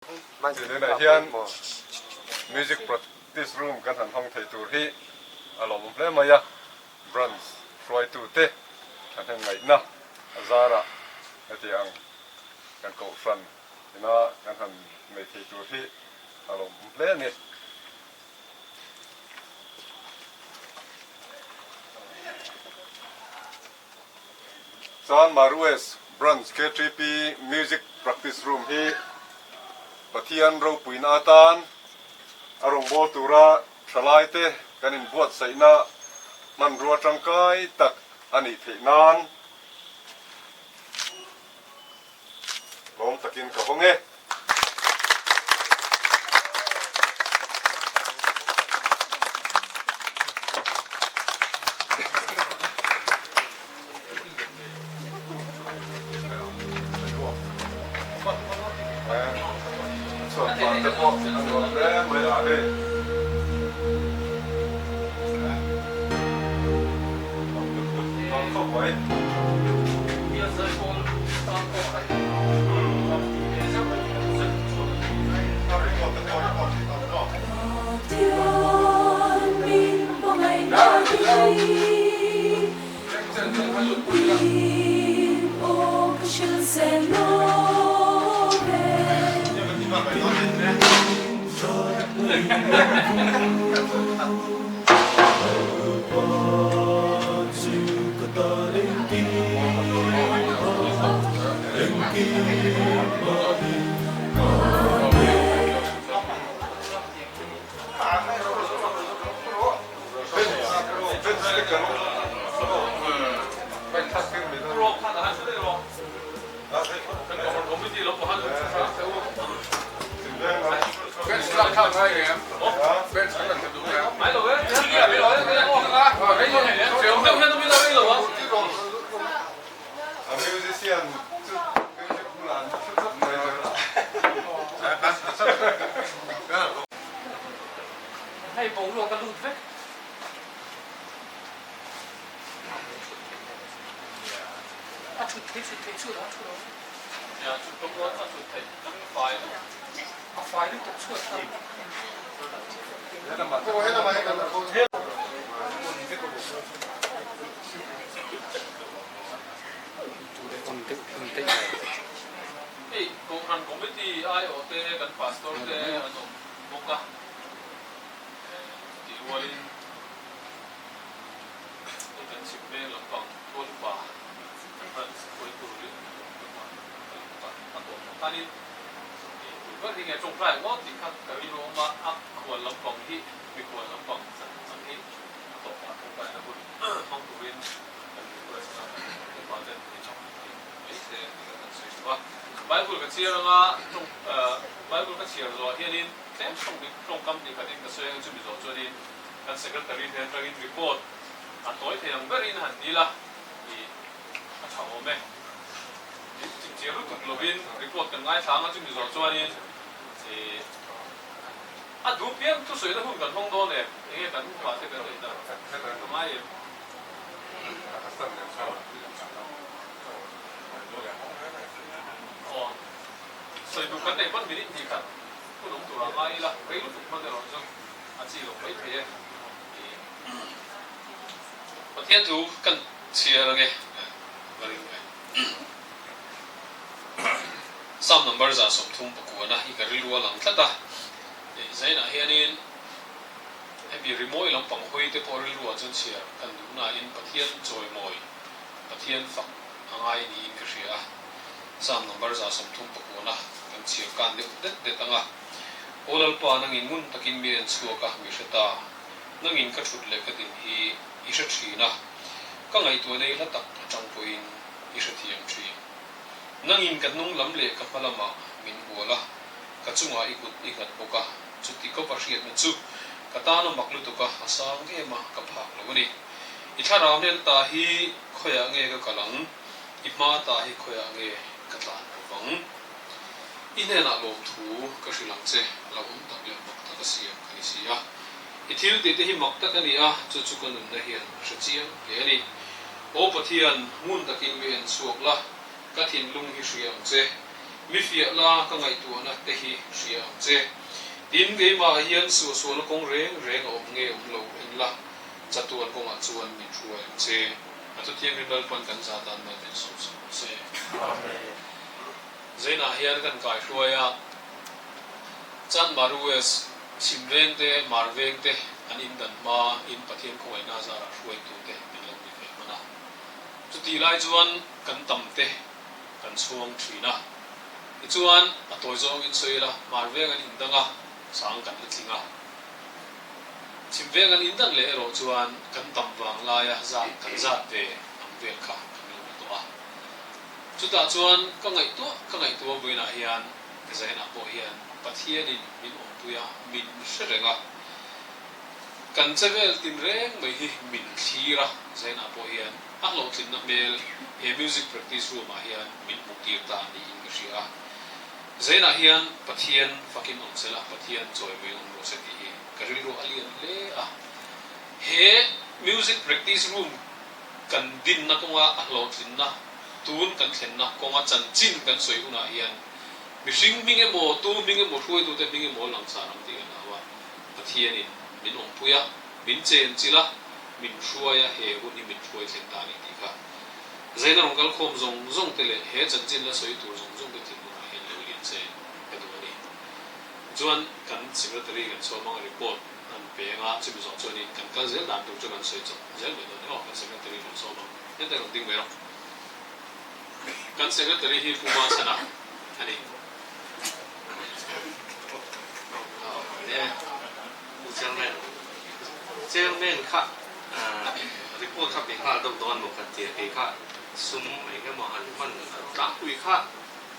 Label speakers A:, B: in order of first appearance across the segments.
A: Tunah hian music practice room kan han hawng thei tur hi a lawmawm hle mai a, branch hruaitute thahnemngaihna a zarah heti ang kan kohhran ina kan han nei thei tur hi a lawmawm hle a ni. Chuan Marues Branch KTP Music Practice Room hi Pathian ropuina atan a rawngbâwl tura ṭhalaite kan inbuatsaihna hmanrua ṭangkai tak a nih theih nan lawm takin ka hawng e. Chhuat te pawh a nuam hle mai a hei. Nuam khawp mai. A musician chu music bulah an thu chawp mai chu.
B: Hei boruak a lut vek. A thut thei thut thei chhuat a thu lo.
C: Nia chhut tawp rual a thut theih kan fai
B: A fai lutuk chhuat kha.
C: Hei Kohhran Committee aiawh te kan Pastor te an awm bawk a, tih rualin hei kan chhim veng lampang Tualupa kan branch hruaitu rin an awm bawk a, kan awm bawk a, a tawp ah khanin tun ber hi nge tawngtai ang aw tih kha ka rilru a awm a, a khual lampang hi mikhual lampang chang hi a tawp ah tawngtaina hun hmang turin kan request a, upa ten min lo ti mai se tih kan han sawi duh a. Bible ka chhiar anga tawng Bible ka chhiar zawh ah hianin tlem tawng tawngkam tih khatin ka sawi anga chumi zawh chuanin kan secretary hnen atangin report a tawi thei ang berin han dil a tih a tha awm e. Chipchiar lutuk lovin report kan ngaithla anga chumi zawh chuanin ih A duh piang thusawina hun kan hmang dawn em? Enge kan upa te kan neih dan a ngai em? Aw, sawi duh kan neih pawn minute hnih khat hun awm turah ngai ila, rei lutuk hman erawh chu a chi lo mai thei e. Pathian thu kan chhiar ange ka ring ve. Psalm number 139 hi ka rilru a lang tlat a, Zainah hianin hemi rimawi lampang hawi te pawh rilruah chuan chhiar kan duh nain Pathian chawimawi, Pathian fak a ngai niin ka hria a. Psalm number 139 kan chhiar kan deuh det det ang a, Aw Lalpa, nangin ngun takin mi en chhuak a, mi hre ta. Nangin ka thut leh ka din hi i hre thin a, ka ngaihtuah nei hla tak atang pawhin i hrethiam thin. Nangin ka hnung lam leh ka hma lamah min hual a, ka chungah i kut i nghat bawk a, chuti kawp a hriatna chu ka tan a mak lutuk a, a sang em a, ka phak lo a ni. I thlarau hnen ta hi khawiah nge ka kal ang? I hma ta hi khawiah nge ka tlan lo vang? I hnenah lawmthu ka hrilh ang che, lo awm tak leh mak tak a siam ka ni si a. I thil tih te hi mak tak a ni a, chu chu ka nunna hian a hre chiang hle a ni. Aw Pathian, ngun takin mi en chhuak la, ka thinlung hi hria ang che. Mi fiah la ka ngaihtuahna te hi hria ang che. Tin, keimah hian suahsualna kawng reng reng a awm nge awm lo en la, chatuan kawngah chuan min hruai ang che. A thuthianghlim Lalpan kan za tan mal min sawm sak rawh se. Zainah hian kan kaihruai a, Chanmar US chhim veng te, hmar veng te an indan hma in Pathian khawngaihna zarah hruaitu te min lo ni ve hman a. Chutih lai chuan kan tam te kan chhuang thin a. Tichuan a tawi zawngin sawi ila, hmar veng an indang a, sang kan la tling a. Chhim veng an indan leh erawh chuan kan tam vang laia zat kan zat ve ang vel kha kan lo la tawh a. Chutah chuan ka ngaihtuah ka ngaihtuah vawiinah hian Zainah pawh hian Pathianin min awmpui a, min hre reng a. Kan che vel tin reng mai hi min thlir a, Zainah pawh hian a hlawhtlinna hmel he music practice room ah hian min hmuh tir ta niin ka hria a. Zainah hian Pathian fakin awm se la, Pathian chawimawiin awm rawh se tih hi ka rilru a lian hle a. He music practice room kan dinna kawnga a hlawhtlinna, tun kan thlenna kawnga chanchin kan sawi hunah hian mihring hming emaw, tu hming emaw, hruaitute hming emaw a lang sar ang tih kan hlau a. Pathianin min awmpui a, min chenchilh a, min hruai a, he hun hi min hruai thleng ta a ni tih kha Zaina rawn kal khawm zawng zawng te leh he chanchin la sawi tur zawng zawng te thinlungah hian lo lian se ka duh a ni. Chuan kan Secretary kan sawm anga report an peng a, chumi zawh chuanin kan kal zel dan tur chu kan sawi chawp zel mai dawn a ni. Aw, kan Secretary rawn sawm ang, heta rawn ding mai rawh. Kan Secretary hi Pu Machhana a ni.
D: Pu Chairman, Chairman kha report kha pe nghal deuh dawn maw ka tia kei kha sum eng emaw han hman tlangpui kha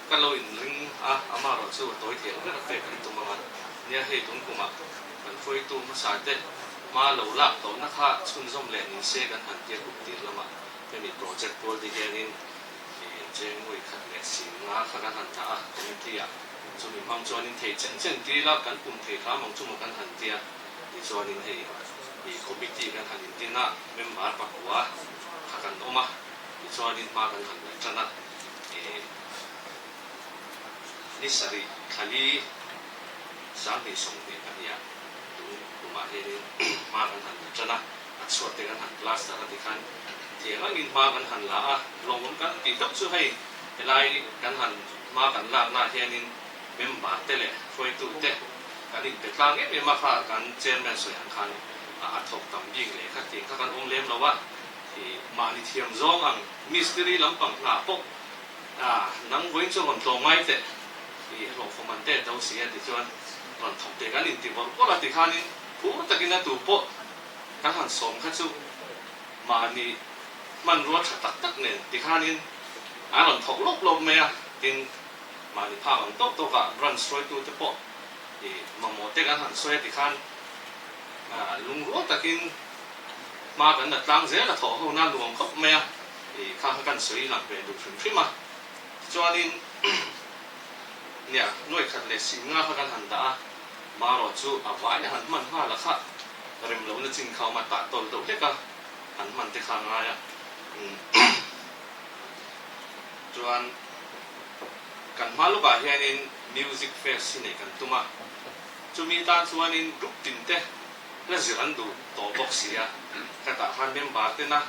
D: ka lo inring a, amaherawh chu a tawi thei ang ber a pek an tum ang a, nia hei tun kumah kan hruaitu hmasa te hma lo lak tawhna kha chhunzawm leh ni se kan han tia kum tir lamah hemi project pawl te hianin Chengmui khat leh singa kha kan han dah a, committee ah chumi hmang chuanin thei chen chen tir ila kan pum thei hram ang chu maw kan han tia, tichuanin hei ih committee kan han intin a, member pakua kha kan awm a, tichuanin hma kan han la tan a, ih ni sarih thlali 2020 ania tun kumah hianin hma kan han la tan a. A chhuat te kan han plaster a tikhan thiang angin hma kan han la a, lawmawm kan tih deuh chu hei helai kan han hma kan laknaah hianin member te leh hruaitu te kan inpe tlang em em a, kha kan chairman sawi ang khan a thawk tam bik leh kha tiang kha kan awm lem lo a, ih mahni thiam zawng ang mistiri lampang hna pawh nang vawiin chu rawn tlawm ngai teh ih hlawhfawm an te do si a tichuan rawn thawk teh kan inti vawrh vawrh a tikhanin phur takin a tu pawh Kan han sawm kha chu mahni hmanrua tha tak tak nen tikhanin an rawn thawk lawp lawp mai a, tin mahni phak ang tawk tawkah branch hruaitute pawh ih mamawh te kan han sawi a tikhan lungrual takin hma kan la tlang zel a thawh ho na nuam khawp mai a, ih kha kha kan sawi lang ve duh hrim hrim a, tichuanin nia nuai khat leh sing nga kha kan han dah a, marawh chu a vai a han hman nghal a kha. Rem lohna chin kha awm a, tah tawl deuh hlek a, han hman te kha a ngai a. Chuan kan hma lawkah hianin music fest hi neih kan tum a, chumi tan chuanin group tin te la zir an duh tawh bawk si a, khatah khan member tena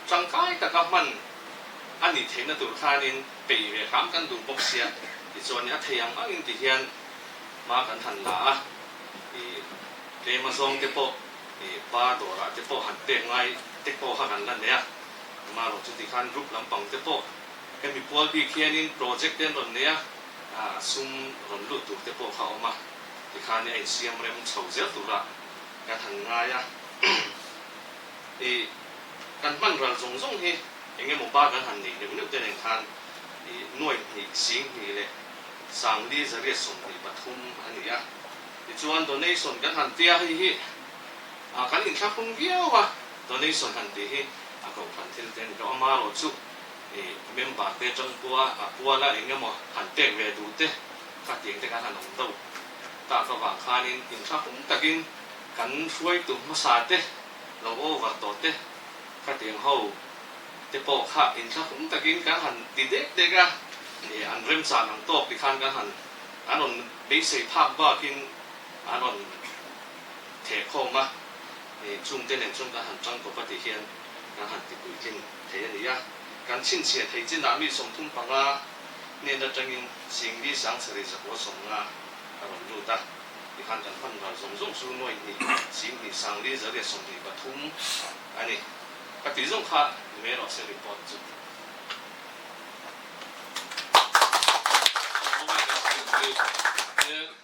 D: tangkai taka hman a nih theihna tur khanin peih ve hram kan duh bawk sia, tichuan a thei ang angin ti hian hma kan han la a. Tlema zawng te pawh ih pa dawrah te pawh han pek ngai te pawh kha kan la nei a, amaherawh chu tikhan group lampang te pawh hemi pual bik hianin project te an rawn nei a, sum rawn lut tur te pawh kha a awm a, tikhan a insiam rem chho zel tura kan han ngai a. Ih kan hman ral zawng zawng hi eng emaw ba kan han neih neuh neuh te nen khan ih nuai hnih 2000 leh 4123 a ni a. Tichuan donation kan han tia hei hi ah kan inthlahrung viau a, donation han tih hi a kohhran thil te a ni lo, amaherawh chu ih member te atang pawha a puala eng emaw han pek ve duh te kha tiang te kan han awm deuh tak avang khanin inthlahrung takin kan hruaitu hmasa te lo over tawh te kha tiang ho te pawh kha inthlahrung takin kan han ti dek dek a. An remchan ang tawk tikhan kan han an rawn beisei phak bakin an rawn theh khawm a, chungte nen chuan kan han tangkawp a tih hian kan han tipuitling thei a ni a. Kan chhinchhiah theih chinah mi 35 hnen atangin Singli Sangchari zakua 50 a rawn lut a, tikhan kan hman ral zawng zawng chu nuai hnih 2000 sangli zaria 23 a ni. Ka tih zawng kha ni mai rawh se report chu.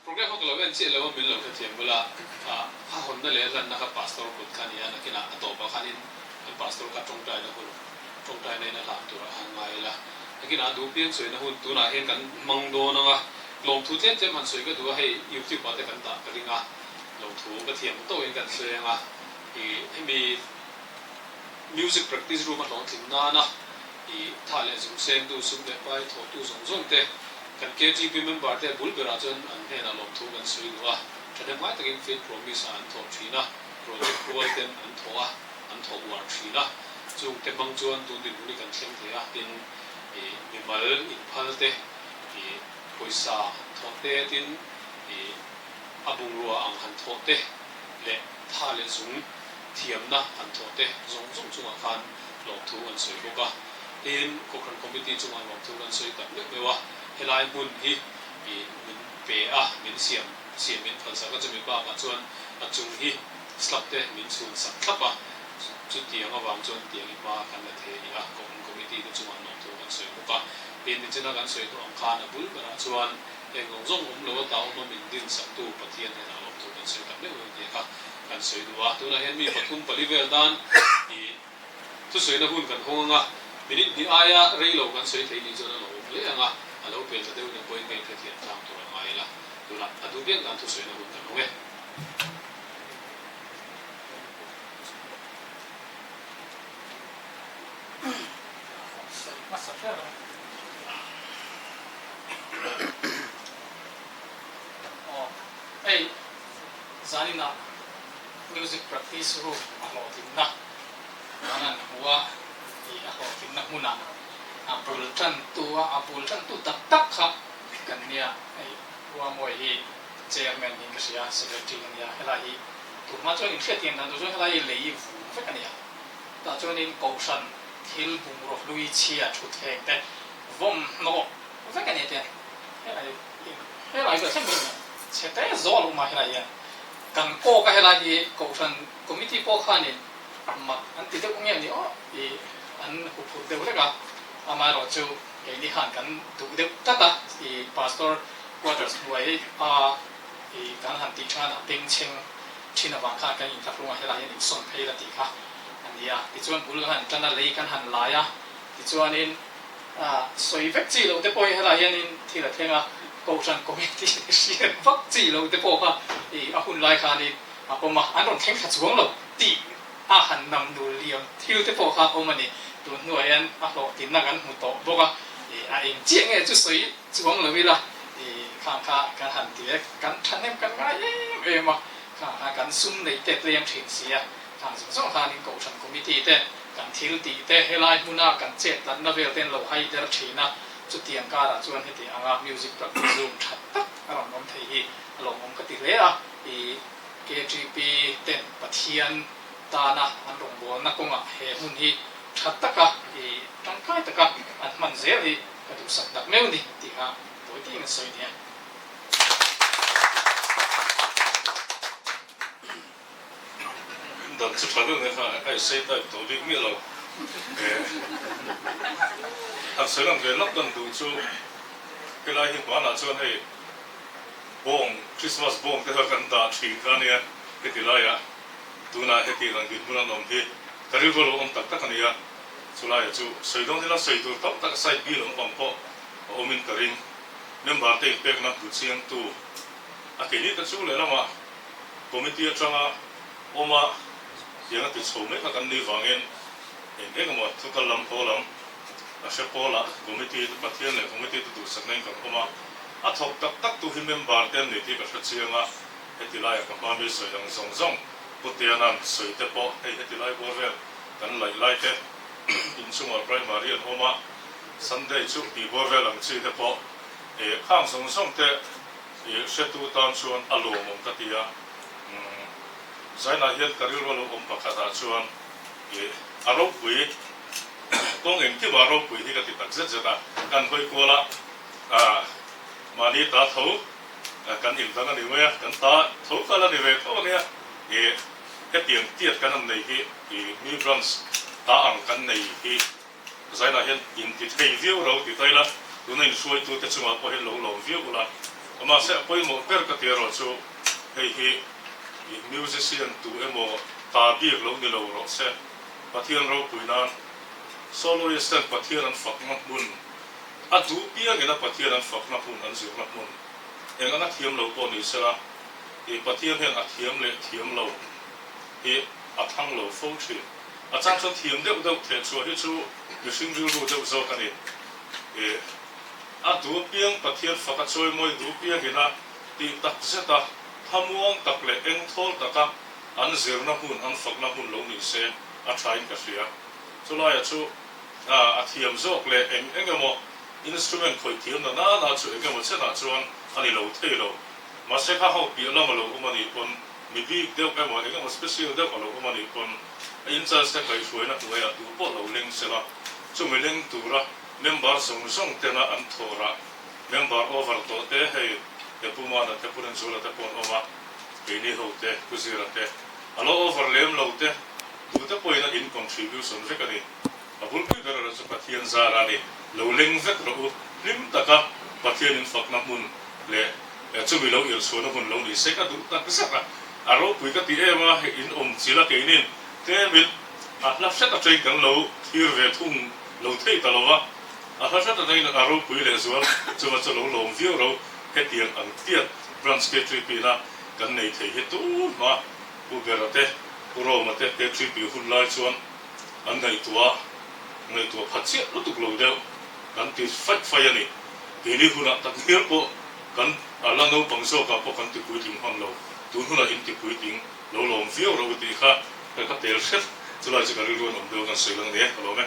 C: Program ho ka lo en chiah lo a min lo hrethiam bula a hawnna leh a hlanna kha pastor kut kha a ni a nakinah a tawpah khanin kan pastor kha tawngtaina hun tawngtaina in a hlan turah khan ngai ila nakinah duh piang sawina hun tunah hian kan hmang dawn ang a lawmthu tlem tlem han sawi ka duh a hei youtube ah te kan dah ka ring a lawmthu ka thiam tawhin kan sawi ang a ih hemi music practice room a hlawhtling nana I tha leh zung sengtu, sum leh pai thawhtu zawng zawng te, kan KTP member te bul berah chuan an hnenah lawmthu kan sawi duh a, thahnem ngai takin Faith Promise ah an thawh thin a, project rual ten an thawh a, an thawh uar thin a, chung te hmang chuan tun dinhmun hi kan thleng thei a, tin i mimal inphal te, i pawisa thawh te, tin i a bungrua ang han thawh te leh tha leh zung thiamna han thawh te zawng zawng chungah khan lawmthu kan sawi bawk a. Tin, Kohhran Committee chungah lawmthu kan sawi tak meuh meuh a, helai hmun hi ih min pe a, min siam siam min phalsak a, chumi bakah chuan a chung hi slab te min chhun sak thlap a, chutiang avang chuan tiang hi hma kan la thei a ni a, Kohhran Committee te chungah lawmthu kan sawi bawk a. Tin, nichina kan sawi tawh ang khan a bul berah chuan heng zawng zawng awm lo ata awma min din saktu Pathian hnenah lawmthu kan sawi tak meuh meuh tih kha kan sawi duh a. Tunah hian mi pathum pali vel tan ih Thusawiina hun kan hawng anga, minute hnih aia rei lo kan sawi thei nih chuan a lo awm hle ang a, a lo pel ta deuhin a pawhin ka inhrethiam tlang tur a ngai ila, tunah a duh biak dan thusawiina hun kan hawng e.
B: Sawi hmasa ber ang. Aw, hei zaninah Music practice room a hlawhtlinna kan han hmu a, ih a hlawhtlinna hmunah a bul tantu a, a bul tantu tak tak kha kan nia, hei Ruamawi hi chairman niin ka hria, secretary ka nia, helai hi tunhma chuan inhriat thiam dan tur chuan helai hi lei vung vek a ni a, tah chuanin kohhran thil bungraw hlui chhia thutthleng te vawm hnawh vek a ni te, helai helai chu a thleng ber mai, chhe te zawh a lo awm a helai hian. Kan kawk a helai hi Kohhran Committee pawh khanin mak an ti deuh nge ni aw tih an huphurh deuh hlek a, amaherawh chu keini khan kan duh deuh tlat a, i Pastor quarters hnuai a i kan han tih than a bengchheng thin avang khan kan inthlahrung a helai hian insawn phei la tih kha a ni a, tichuan bul kan han tan a, lei kan han lai a, tichuanin Sawi vek chi lo te pawh hi helai hianin thil a thleng a, Kohhran Committee hriat vak chi lo te pawh kha ih a hun lai khanin a awm a, an rawn thleng thla chuang lo tih a han nam nul liam thil te pawh kha a awm a ni. Tun hnuah hian a hlawhtlinna kan hmu tawh bawk a, ih a eng chiah nge chu sawi chuang lo ila ih khang kha kan han ti e, kan thahnem kan ngai em em a, khang kha kan sum neih te tlem thin si a, Khang zawng zawng khanin Kohhran Committee te, kan thil tih te, helai hmuna kan chet tlanna vel te an lo hai der thin a, chutiang karah chuan heti anga music practice room tha tak a rawn awm thei hi a lawmawm ka ti hle a. I KTP ten Pathian tana an rawngbawlna kawngah he hmun hi tha taka i tangkai taka an hman zel hi ka duhsak tak meuh ni tih kha tawi takin an sawi nia.
E: Dan chu tha deuh nia kha a essay type tawh bik miah lo. Han sawi lang ve lawk dan duh chu helai hi hmanah chuan hei bawng Christmas bawng te kha kan dah thin kha ania heti laiah tunah heti rang dinhmun an awm hi ka rilru a lo awm tak tak a nia chulaiah chu sawi dawn ila sawi tur tam tak side bill awm pang pawh a awmin ka ring member te inpekna hmu chiangtu a keini ta chu lehlamah Committee atanga awma tiang a ti chho mek a kan nih vangin eng eng emaw thu kal lam haw lam a hre pawlah Committee te Pathian leh Committee te duhsakna in kan awm a, a thawk tak tak tu hi member te an ni tih ka hre chiang a, heti laiah ka hma mi sawi dang zawng zawng Pu Tiana'n sawi te pawh hei heti lai bawr vel kan laih lai te inchungah primary an awm a. Sunday chu tih bawr vel ang chi te pawh ih khang zawng zawng te ih hretu tan chuan a lawmawm ka ti a. Umm Zainah hian ka rilru a lo awm pakhatah chuan ih a ropui kawng engkimah a ropui hi ka ti tak zet zet a. Kan hawi kual a, ah mahni ta tho kan indang a ni mai a, kan ta tho kal a ni ve tho a nia. Ih hetiang tiat kan han nei hi ih mi branch ta ang kan nei hi Zainah hian in ti thei viau ro ti ta ila, tuna in hruaitute chungah pawh hian lo lawm viau ula. Mahse a pawimawh ber ka ti erawh chu hei hi ih musician tu emaw ta bik lo ni lo rawh se. Pathian ropui nan soloist ten Pathian an fakna hmun, a duh piangin a Pathian an fakna hmun, an zirna hmun eng anga thiam lo pawh ni sela ih Pathian hian a thiam leh thiam lo hi a thlang lo fo thin. A chang chuan thiam deuh deuh theh chhuah hi chu mihring rilru deuh zawk a ni. Ih, a duh piang Pathian fak a chawimawi duh piangin a tih tak zet a, thamuang tak leh engthawl taka an zirna hmun, an fakna hmun lo ni se a thain ka hria. Chulaiah chu a thiam zawk leh eng eng emaw instrument khawih thiam na nana chu eng emaw chenah chuan a ni lo thei lo. Mahse kha ho piah lam a lo awm a nih pawn Mi bik deuh emaw eng emaw special deuh a lo awm a nih pawn a in-charge te kaihhruaina hnuaiah tu pawh lo leng sela, chumi leng tura member zawng zawng tena an thawhrah member over tawh te hei he Pu Mana te Pu Renzula te pawh an awm a, keini ho te Pu Zira te a lo over lem lo te tute pawhin a in contribution vek a ni. A bulpui ber erawh chu Pathian zar a ni. Lo leng vek rawh u, hlim taka Pathian in fakna hmun leh chumi lo irchhuahna hmun lo ni se ka duh tak zet a. A ropui ka ti em a, hei in awm chil a keinin tlemin a hla hret atangin kan lo thlir ve thung lo thei ta lo va, a hla hret atangin a ropui lehzual chunga chu lo lawm viau ro hetiang ang tiat Branch K3P na kan nei thei hi tun hma Pu Bera te, Pu Roma te K3P hun lai chuan An ngaihtuah ngaihtuah pha chiah lutuk lo deuh kan ti faih faih a ni. Keini hunah tak ngial pawh kan a la naupang zawkah pawh kan ti puitling hman lo. Tun hunah in ti puitling lo lawm viau ro tih kha ka ka tel hret. Chulai chu ka rilru an awm deuh a kan sawi lang a ni e, ka lawm e.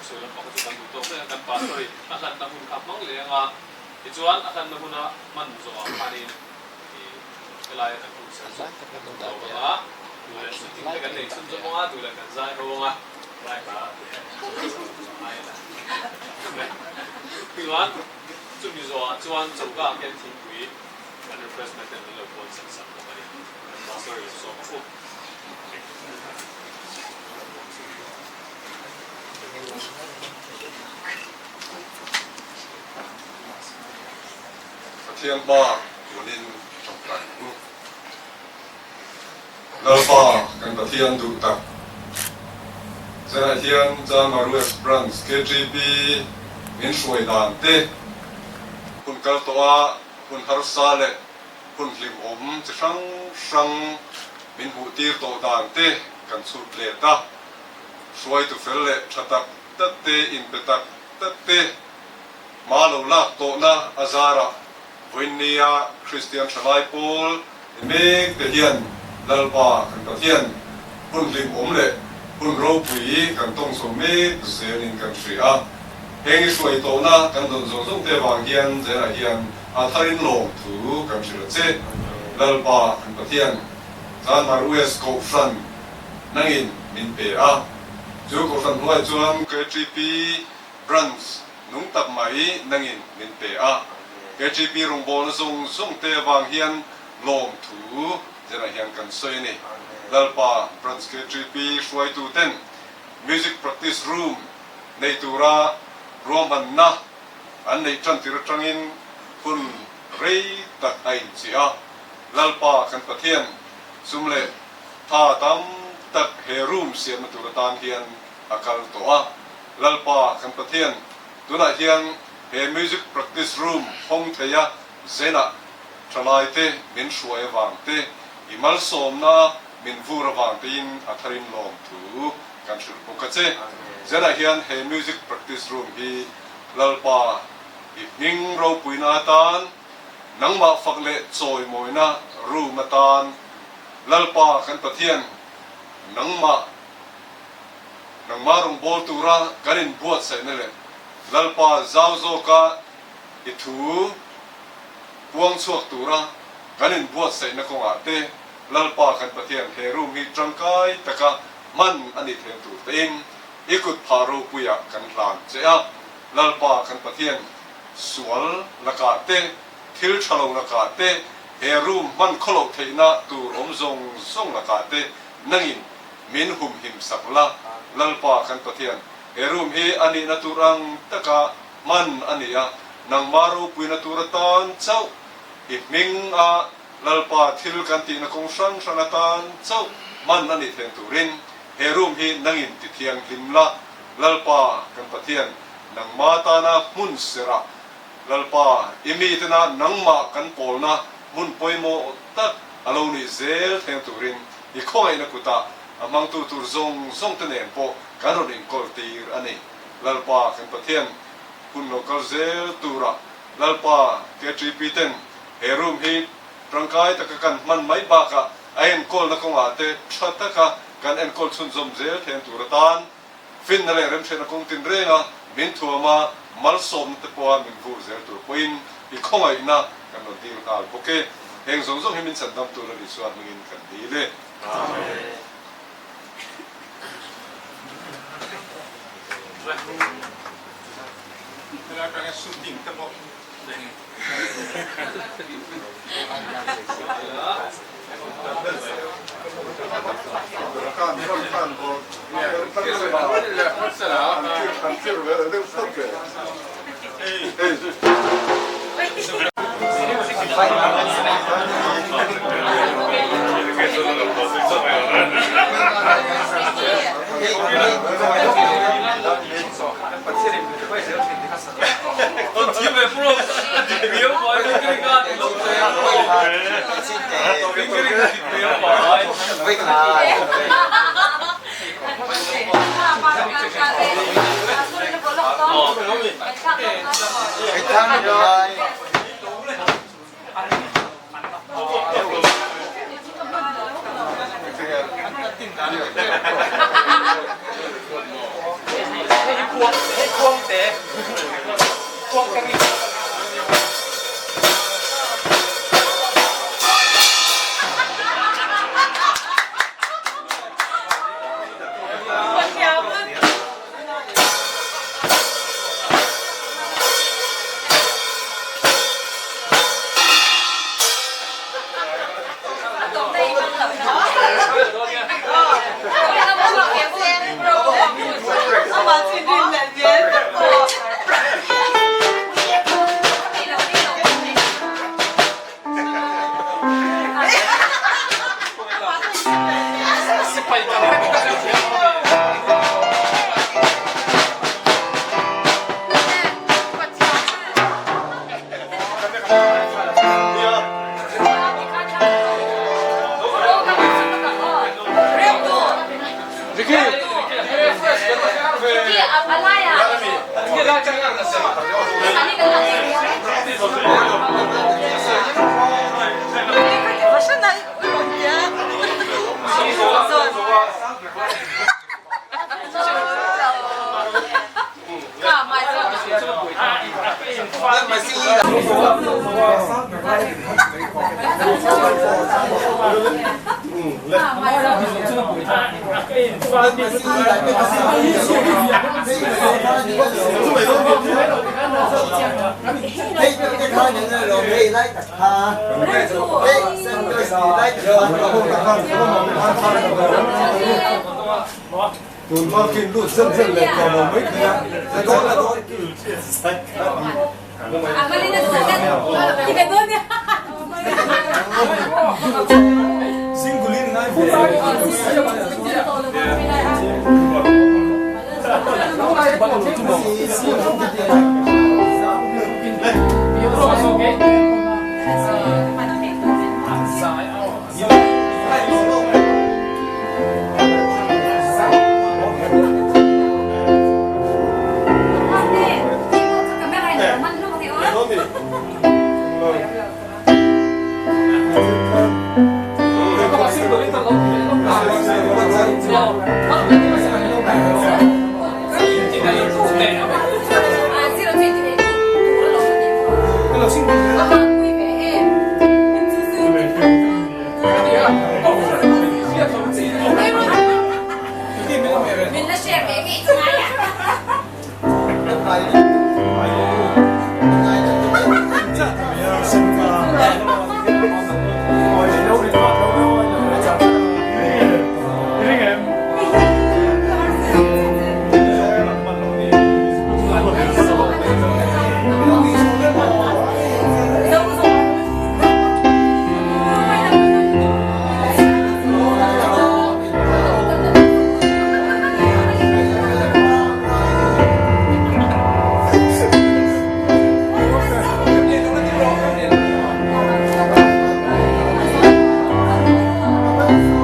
C: Thusawi lam pakhat chu kan duh tawk mek a, kan pastor in a hlanna hmun kha hmang leh anga, tichuan a hlanna hmuna hman zawhah khanin ih helaia kan hun ser chu kan lo ang a, duh leh shooting te kan nei chhun zawk ang a, duh leh kan zai ho ang a, lai kha chuan chumi zawhah chuan choka ah khian thingpui kan refreshment ten min lo buat sak sak bawk a ni, kan pastor in sawm a u.
A: Pathian hma tunin tawngtai ang u. Lalpa kan Pathian duh tak. Zanah hian Jalma Rues Branch KTP min hruai dan te, hun kal tawh a hun harsa leh hun hlimawm chi hrang hrang min hmuh tir tawh dan te kan chhut let a. Hruaitu fel leh tha tak tak te, inpe tak tak te hma lo lak tawhna a zarah vawiinnia Kristian thalai pawl ni mek te hian Lalpa kan Pathian hun hlimawm leh hun ropui kan tawng chho mek zelin kan hria a. Heng i hruai tawhna kan dawn zawng zawng te vang hian zelah hian a tharin lawm thu kan hrilh a che. Lalpa kan Pathian Zanmar US Kohhran nangin min pe a. Chu Kohhran hnuai chuan KTP Branch nung tak mai nangin min pe a. KTP rawngbawlna zawng zawng te avang hian lawmthu zenah hian kan sawi a ni. Lalpa Branch KTP hruaitu ten Music Practice Room nei tura ruahmanna an neih tan tir atangin hun rei tak a inchiah a. Lalpa kan Pathian sum leh Tha tam tak he room siamna tur atan hian a kal tawh a. Lalpa kan Pathian, tunah hian he music practice room hawng theia zenah thalaite min hruai avang te, i malsawmna min vur avang tein a tharin lawm thu kan hrilh bawk a che. Zenah hian he music practice room hi Lalpa i hming ropuina atan, nangmah fak leh chawimawina room atan Lalpa kan Pathian nangmah Nangmah rawngbâwl tura kan inbuatsaihna leh Lalpa zau zawka i thu puang chhuak tura kan inbuatsaihna kawngah te Lalpa kan Pathian he room hi tangkai taka hman a nih theih tur tein i kut phah ropuiah kan hlan che a. Lalpa kan Pathian sual lakah te, thil tha lo lakah te, he room hman khawloh theihna tur awm zawng zawng lakah te nangin Min humhim sak la, Lalpa kan Pathian, he room hi a nihna tur ang taka hman a ni a, nangmah ropuina tur atan chauh, i hming a Lalpa thil kan tihna kawng hran hran atan chauh hman a nih theih turin he room hi nangin ti thianghlim la, Lalpa kan Pathian, nangmah tana hmun serah, Lalpa, i mitena nangmah kan pawlna hmun pawimawh tak a lo nih zel thleng turin i khawngaihna kutah a hmangtu tur zawng zawng te nen pawh kan rawn inkawl tir a ni. Lalpa kan Pathian hun lo kal zel turah Lalpa KTP ten he room hi tangkai taka kan hman mai bakah a enkawlna kawngah te tha taka kan enkawl chhunzawm zel thleng tur atan Finna leh remhriatna kawng tinrenga min thuama malsawmna te pawha min vur zel tur pawhin i khawngaihna kan rawn dil nghal bawk e. Heng zawng zawng hi min chhandam tur a ni chuan hmingin kan dil e. Amen.
F: Helai atanga shooting te pawh